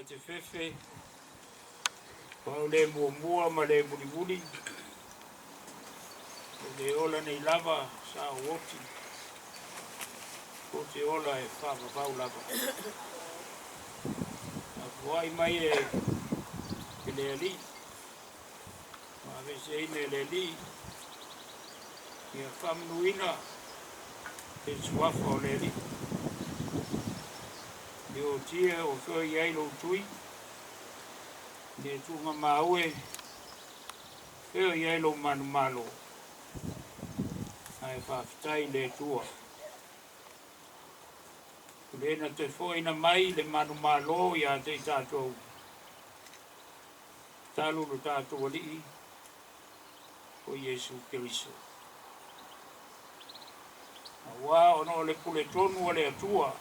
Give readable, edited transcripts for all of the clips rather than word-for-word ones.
te fefe, o au le muamua ma le mulimuli, o le ola nei lava sa ou oti, ou te ola e faavavau lava. Tapuai mai e le Alii, ma aveeseina e le Alii, ia faamanuina le suafa o le Alii. E otia o fea i ai lou tui, le tuugamau e fea i ai lou manumalo, ae faafetai i le Atua. O le na toe foaina mai le manumalo ia te i tatou, talu lo tatou Alii o Iesu Keriso. Aua ona o le puletonu a le Atua,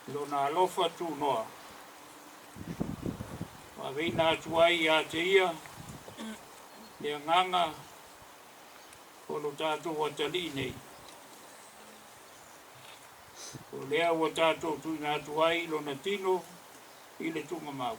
Lona alofa tunoa, ua aveina atu ai ia te Ia le agaga o lo tatou atalii nei. O lea ua tatou tuuina atu ai lona tino i le tuugamau.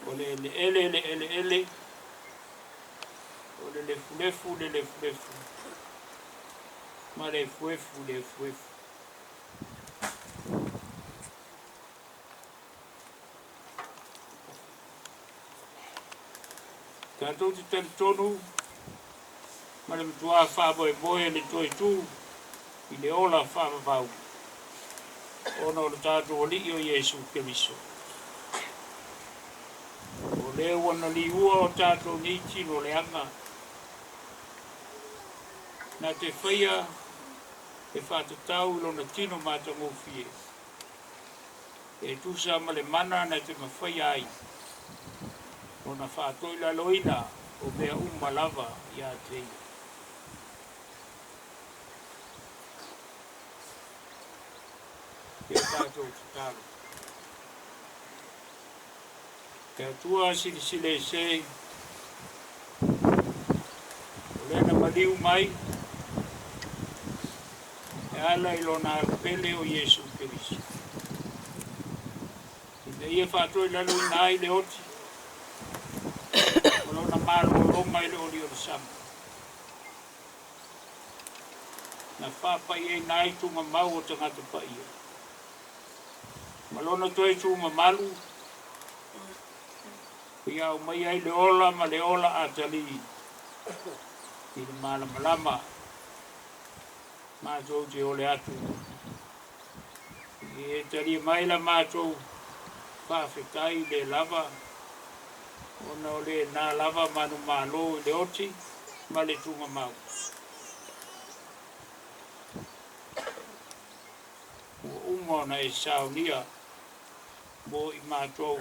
O le eleele le eleele, o le lefulefu le lefulefu, ma le efuefu le efuefu. Tatou te talitonu ma le matua faamoemoe le toe tu i le ola faavavau ona o le tatou Alii o Iesu Keriso. O lea ua na liua o tatou nei tino leaga, na te faia e faatatau i lona tino matagofie, e tusa ma le mana na te mafaia ai lona faatoilaloina o mea uma lava ia te ia. Ia tatou tatalo. E Atua silasila ese, o lea na maliu mai e ala i lona alupele o Iesu Keriso, ina ia faatoilaloina ai le oti o lona malologa i le olioli sami, na faapaiaina ai tugamau o tagata paia, ma lona toe tumamalu, ia aumai ai le ola ma le ola atali i le malamalama. Matou te ole atu e talia mai la matou faafetai le lava, ona o le na lava manumalo i le oti ma le tugamau. Ua uma ona e saunia mo i matou,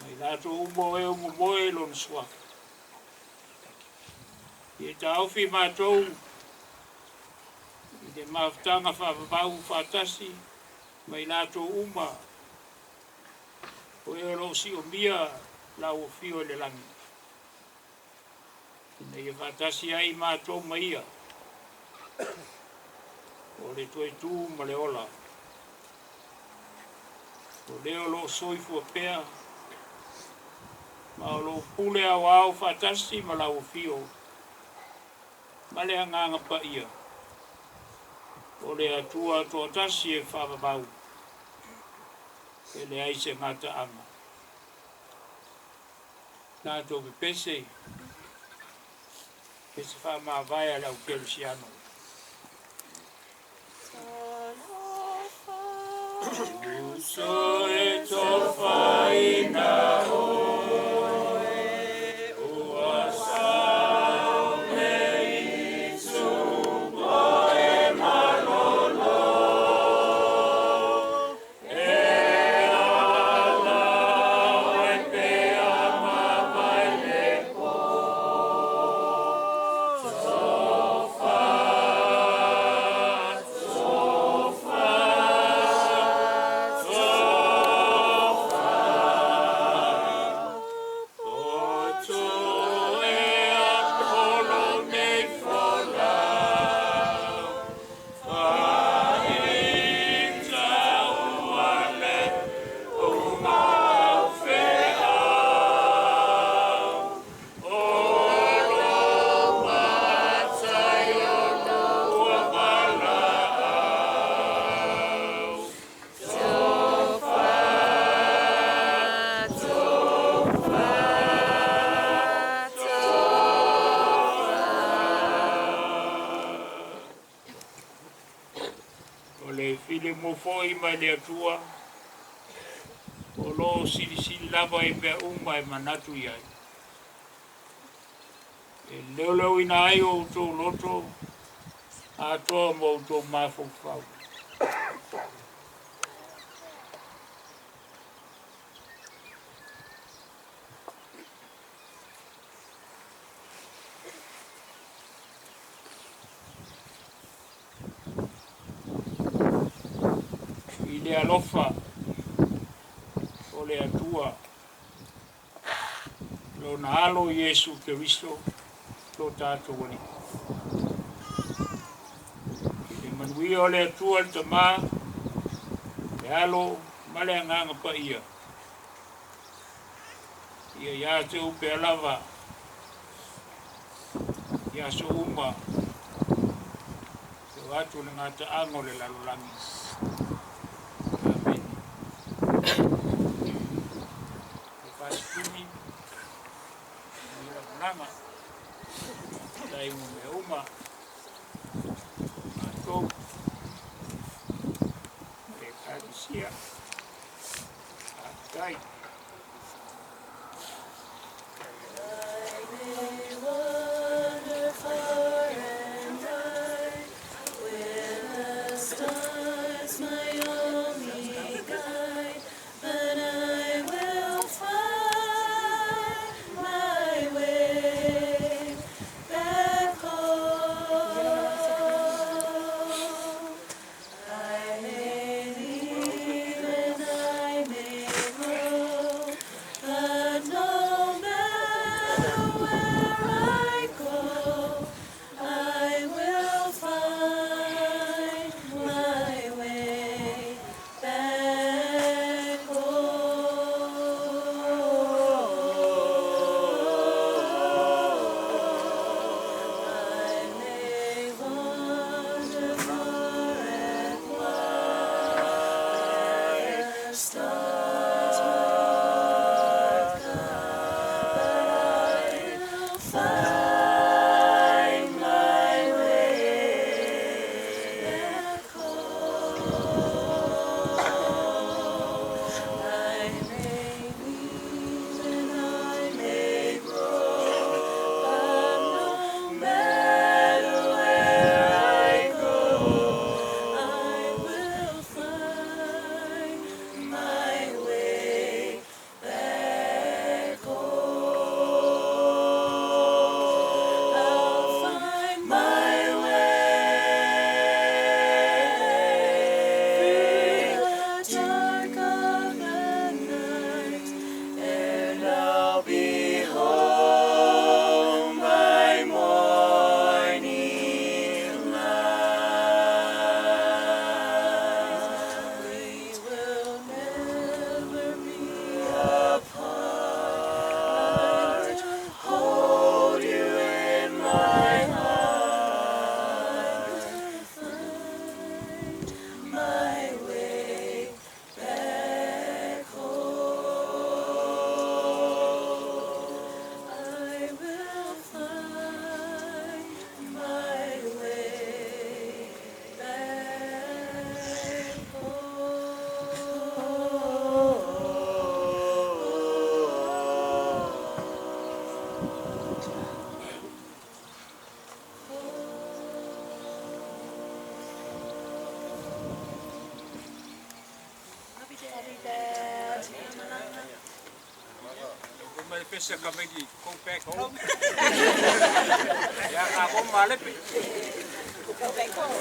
ma i latou uma o e o momoe lona suafa. Ia taofi matou i le mafutaga faavavau faatasi ma i latou uma o e o lo o siomia lau afio i le lagi, ina ia faatasi ai matou ma ia, o le toe tu ma le ola, o lea o lo o soifua pea, ma o lo o pule aoao faatasi ma lau afio ma le Agaga Paia, o le Atua toatasi e faavavau, e leai se gataaga. Tatou pepese pese faamavae a le au kerisiano. Uso e tofaina oe, ua sau le itupo e malolo, e ala oe pea mavae le po. Tofa, tofa, tofa. faafoi mai le Atua, o lo o silisili lava i mea uma e manatu i ai, e leoleoina ai o outou loto atoa ma outou mafaufau. I le alofa o le Atua, Lona Alo Iesu Keriso lo tatou Alii. I le manuia o le Atua le Tama, le Alo ma le Agaga Paia, ia ia te ou pea lava i aso uma e o atu le gataaga o le lalolagi. Amene. E faasitumi i launaga tai mo mea uma matou le Ekalesia. Faafetai. Go back home. Ia ka ko malepe. Go back home.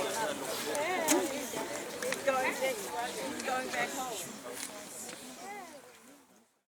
Going back, going back home.